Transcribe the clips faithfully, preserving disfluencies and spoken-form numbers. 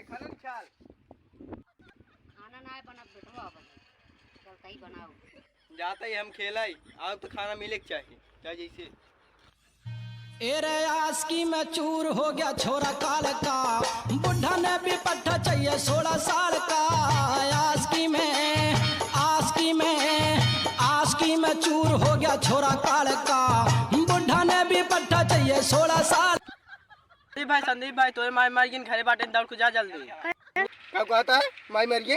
खाना नहीं खाल। खाना ना है बनत बेटवा, अब चलता ही बनाओ। जाता ही हम खेलाई, आओ तो खाना मिले के चाहिए, चाहे जैसे। ए रे आस्की में चूर हो गया छोरा काल का, बुढ़ा ने भी पट्ठा चाहिए सोलह साल का। आस्की में, आस्की में, आस्की में चूर हो गया छोरा काल का, बुढ़ा ने भी पट्ठा चाहिए सोलह साल। संदीप भाई, संदीप भाई, तोरे माई मार गिन घरे बाटे, दौड़ के जा जल्दी। का कहता है? माई मर गई?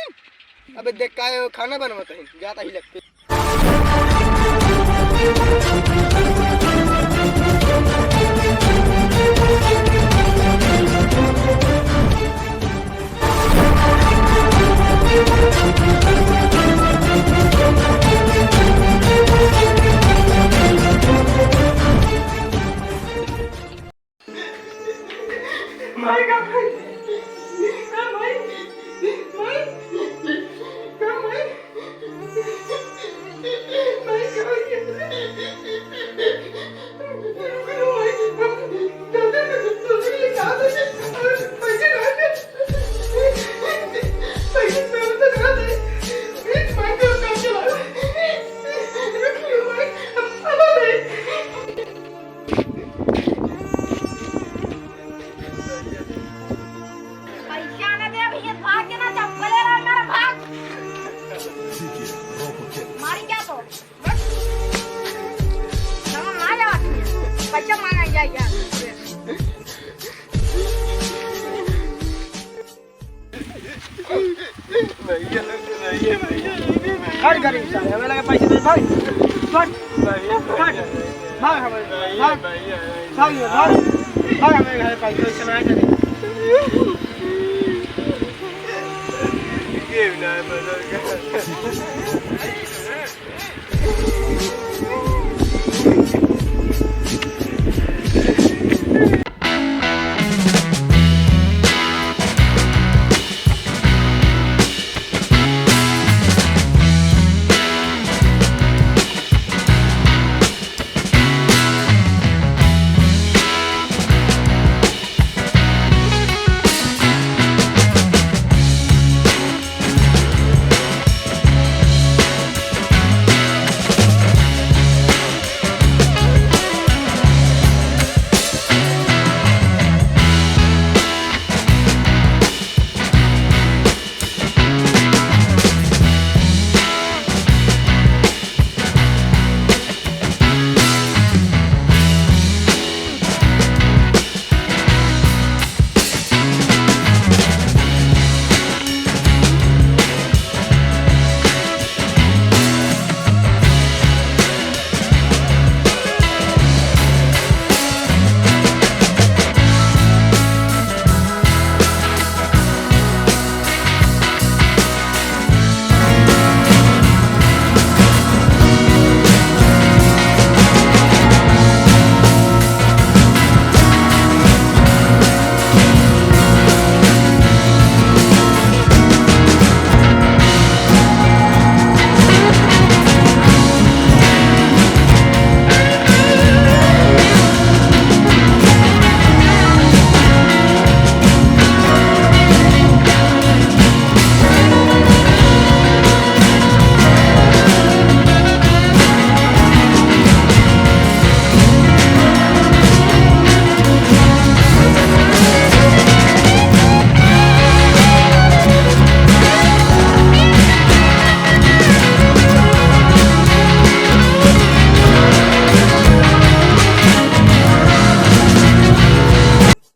अबे देख का है, खाना बनवत है, जाता ही लगते। माई का भाई, का माई, माई, का माई, माई का भाई, रुको माई, हम दादा का दूसरे का पैसे ना दे, पैसे ना दे, माई का काम चला, रुको माई, हम अब आ रहे। पैसा ना दे, भैया, भाग के ना, चप्पल ले रहा है मेरा, भाग। मारी क्या तो? समझ ना आया, पैसा मांगा, या, या। हट गरीब साले, हमें लगे पैसे दे, भाग, भाग, भाग, भाग, हमें, भाग, भाग, भाग, भाग, हमें घर पैसे, पैसे ना करे।